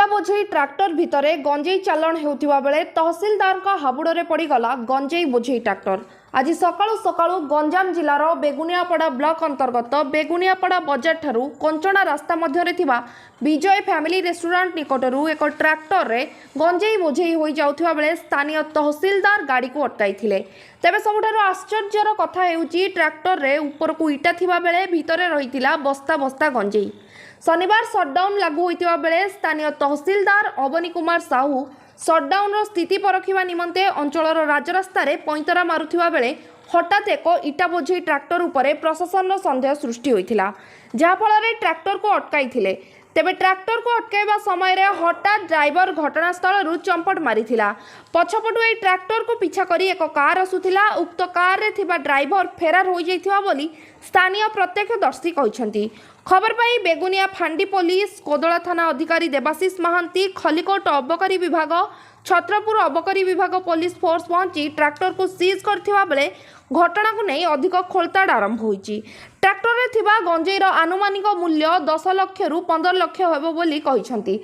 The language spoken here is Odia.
ଇଟା ବୋଝେଇ ଟ୍ରାକ୍ଟର ଭିତରେ ଗଞ୍ଜେଇ ଚାଲାଣ ହେଉଥିବା ବେଳେ ତହସିଲଦାରଙ୍କ ହାବୁଡ଼ରେ ପଡ଼ିଗଲା ଗଞ୍ଜେଇ ବୋଝେଇ ଟ୍ରାକ୍ଟର। ଆଜି ସକାଳୁ ସକାଳୁ ଗଞ୍ଜାମ ଜିଲ୍ଲାର ବେଗୁନିଆପଡ଼ା ବ୍ଲକ ଅନ୍ତର୍ଗତ ବେଗୁନିଆପଡ଼ା ବଜାରଠାରୁ କଞ୍ଚଣା ରାସ୍ତା ମଧ୍ୟରେ ଥିବା ବିଜୟ ଫ୍ୟାମିଲି ରେଷ୍ଟୁରାଣ୍ଟ ନିକଟରୁ ଏକ ଟ୍ରାକ୍ଟରରେ ଗଞ୍ଜେଇ ବୋଝେଇ ହୋଇଯାଉଥିବା ବେଳେ ସ୍ଥାନୀୟ ତହସିଲଦାର ଗାଡ଼ିକୁ ଅଟକାଇଥିଲେ। ତେବେ ସବୁଠାରୁ ଆଶ୍ଚର୍ଯ୍ୟର କଥା ହେଉଛି, ଟ୍ରାକ୍ଟରରେ ଉପରକୁ ଇଟା ଥିବା ବେଳେ ଭିତରେ ରହିଥିଲା ବସ୍ତା ବସ୍ତା ଗଞ୍ଜେଇ। ଶନିବାର ସଟ୍ଡାଉନ୍ ଲାଗୁ ହୋଇଥିବା ବେଳେ ସ୍ଥାନୀୟ ତହସିଲଦାର ଅବନୀ କୁମାର ସାହୁ ସଟ୍ଡାଉନ୍ର ସ୍ଥିତି ପରଖିବା ନିମନ୍ତେ ଅଞ୍ଚଳର ରାଜରାସ୍ତାରେ ପଇଁତରା ମାରୁଥିବା ବେଳେ ହଠାତ୍ ଏକ ଇଟା ବୋଝେଇ ଟ୍ରାକ୍ଟର ଉପରେ ପ୍ରଶାସନର ସନ୍ଦେହ ସୃଷ୍ଟି ହୋଇଥିଲା, ଯାହାଫଳରେ ଟ୍ରାକ୍ଟରକୁ ଅଟକାଇଥିଲେ। ତେବେ ଟ୍ରାକ୍ଟରକୁ ଅଟକାଇବା ସମୟରେ ହଠାତ୍ ଡ୍ରାଇଭର ଘଟଣାସ୍ଥଳରୁ ଚମ୍ପଟ ମାରିଥିଲା। ପଛପଟୁ ଏହି ଟ୍ରାକ୍ଟରକୁ ପିଛା କରି ଏକ କାର୍ ଆସୁଥିଲା। ଉକ୍ତ କାର୍ରେ ଥିବା ଡ୍ରାଇଭର ଫେରାର ହୋଇଯାଇଥିବା ବୋଲି ସ୍ଥାନୀୟ ପ୍ରତ୍ୟକ୍ଷଦର୍ଶୀ କହିଛନ୍ତି। ଖବର ପାଇ ବେଗୁନିଆ ଫାଣ୍ଡି ପୋଲିସ, କୋଦଳା ଥାନା ଅଧିକାରୀ ଦେବାଶିଷ ମହାନ୍ତି, ଖଲିକୋଟ ଅବକାରୀ ବିଭାଗ, ଛତ୍ରପୁର ଅବକାରୀ ବିଭାଗ ପୋଲିସ ଫୋର୍ସ ପହଞ୍ଚି ଟ୍ରାକ୍ଟରକୁ ସିଜ୍ କରିଥିବା ବେଳେ ଘଟଣାକୁ ନେଇ ଅଧିକ ଖୋଳତାଡ଼ ଆରମ୍ଭ ହୋଇଛି। ଟ୍ରାକ୍ଟରରେ ଥିବା ଗଞ୍ଜେଇର ଆନୁମାନିକ ମୂଲ୍ୟ 10 ଲକ୍ଷରୁ 15 ଲକ୍ଷ ହେବ ବୋଲି କହିଛନ୍ତି।